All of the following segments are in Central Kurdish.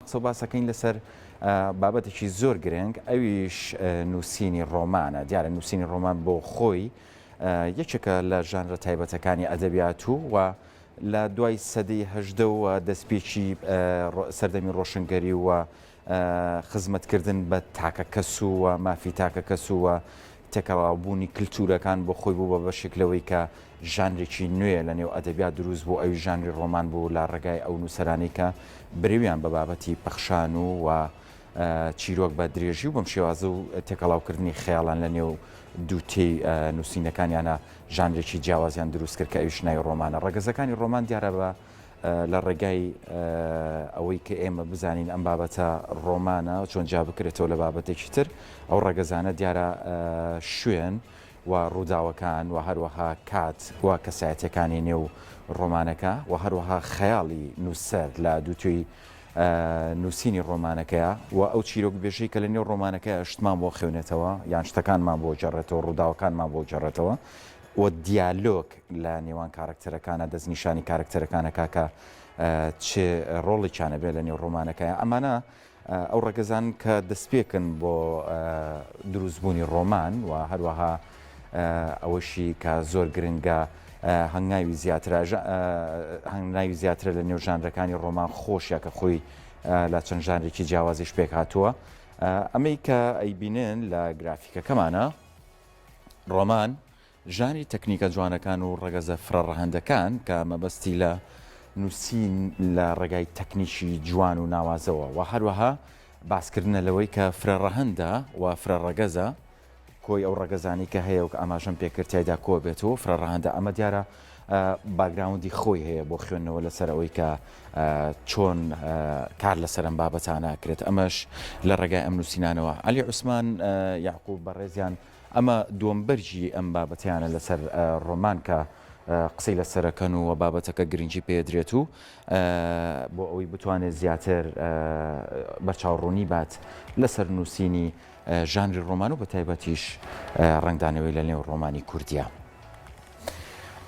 قسە و باسەکەین لەسەر بابەتێکی زۆر گرنگ ئەویش نووسینی ڕۆمانە. دیارە نووسینی ڕۆمان بۆ خۆی یەکێکە لە ژانرە تایبەتەکانی ئەدەبیات و و لە دوای سەدەی هەژدەوە دەستپێکی سەردەمی ڕۆشنگەری و خزمەتکردن بە تاکەکەس و مافی تاکەکەس و تێکەڵاوبوونی کلتوورەکان بۆ خۆی بوو بە بەشێک لەوەی کە ژانرێکی نوێ لە نێو ئەدەبیات دروست بوو، ئەویش ژانری ڕۆمان بوو لە ڕێگای ئەو نووسەرانەی کە برەویان بە بابەتی پەخشان و و چیرۆک بە درێژی و بەم شێوازە و تێکەڵاوکردنی خەیاڵان لە نێو دووتێی نووسینەکانیانە ژانرێکی جیاوازیان دروست کرد کە ئەویش ناوی ڕۆمانە. ڕەگەزەکانی ڕۆمان دیارە بە لە ڕێگای ئەوەی کە ئێمە بزانین ئەم بابەتە ڕۆمانە چۆن جیا بکرێتەوە لە بابەتێکی تر، ئەو ڕەگەزانە دیارە شوێن و ڕووداوەکان و هەروەها کات و کەسایەتیەکانی نێو ڕۆمانەکە و هەروەها خەیاڵی نووسەر لە دووتوێی نووسینی ڕۆمانەکەیە و ئەو چیرۆکبێژەی کە لە نێو ڕۆمانەکەیە شتمان بۆ خوێنێتەوە یان شتەکانمان بۆ گێڕێتەوە ڕووداوەکانمان بۆ گێڕێتەوە و دیالۆگ لە نێوان کارەکتەرەکانە دەستنیشانی کارەکتەرەکانەکە کە چ ڕۆڵێکیان هەبێت لە نێو ڕۆمانەکەیە ئەمانە ئەو ڕەگەزان کە دەستپێکن بۆ دروستبوونی ڕۆمان و هەروەها ئەوەشی کە زۆر گرنگە هەنگاوی زیاترە هەنگاوی زیاترە لە نێو ژانرەکانی ڕۆمان خۆشە کە خۆی لە چەند ژانرێکی جیاوازیش پێک هاتووە ئەمەی کە ئەیبینن لە گرافیکەکەمانە ڕۆمان ژانری تەکنیکە جوانەکان و ڕەگەزە فرەڕەهەندەکان کە مەبەستی لە نووسین لە ڕێگای تەکنیکی جوان و ناوازەوە و هەروەها باسکردنە لەوەی کە فرەڕەهەندە و فرەڕەگەزە، کۆی ئەو ڕەگەزانەی کە هەیە و کە ئاماژەم پێکرد تیایدا کۆبێتەوە و فرەڕەهەندە. ئەمە دیارە باکگراوندی خۆی هەیە بۆ خوێندنەوە لەسەر ئەوەی کە چۆن کار لەسەر ئەم بابەتانە ئەکرێت ئەمەش لە ڕێگای ئەم نووسینانەوە. عەلی عوسمان یەعقوب بەڕێزیان ئەمە دووەم بەرگی ئەم بابەتەیانە لەسەر ڕۆمان کە قسەی لەسەرەکەن و بابەتەکە گرنگی پێدرێت و بۆ ئەوەی بتوانێت زیاتر بەرچاوڕوونی بات لەسەر نووسینی ژانری ڕۆمان و بەتایبەتیش ڕەنگدانەوەی لە نێو ڕۆمانی کوردیە.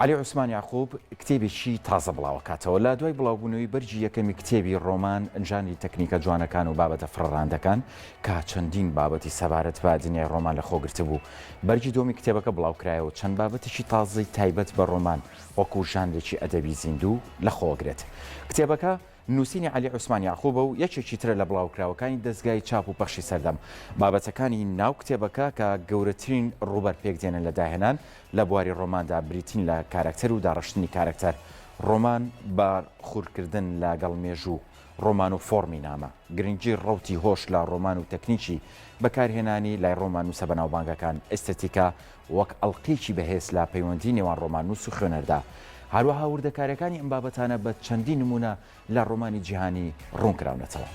عەلی عوسمان یەعقوب کتێبێکی تازە بڵاوەکاتەوە. لە دوای بڵاوبوونەوەی بەرگی یەکەمی کتێبی ڕۆمان ژانری تەکنیکە جوانەکان و بابەتە فرەڕەهەندەکان کە چەندین بابەتی سەبارەت بە دنیای ڕۆمان لە خۆگرتبوو، بەرگی دووەمی کتێبەکە بڵاوکرایەوە و چەند بابەتێکی تازەی تایبەت بە ڕۆمان وەکوو ژانرێکی ئەدەبی زیندوو لە خۆگرێت. کتێبەکە. نووسینی عەلی عوسمان یەعقوبە و یەکێکی ترە لە بڵاوکراوەکانی دەزگای چاپ و پەخشی سەردەم. بابەتەکانی ناو کتێبەکە کە گەورەترین ڕووبەر پێکدێنن لە داهێنان لە بواری ڕۆماندا بریتین لە کارەکتەر و داڕشتنی کارەکتەر، ڕۆمان بەرخورکردن لە گەڵ مێژوو، ڕۆمان و فۆڕمی نامە، گرنگی ڕەوتی هۆش لە ڕۆمان و تەکنیکی بەکارهێنانی لای ڕۆماننووسە بەناوبانگەکان، ئێستێتیکا وەک ئەڵقەیەکی بەهێز لە پەیوەندی نێوان ڕۆماننووس و خوێنەردا. هەروەها وردەکارییەکانی ئەم بابەتانە بە چەندین نموونە لە ڕۆمانی جیهانی ڕوون کراونەتەوە.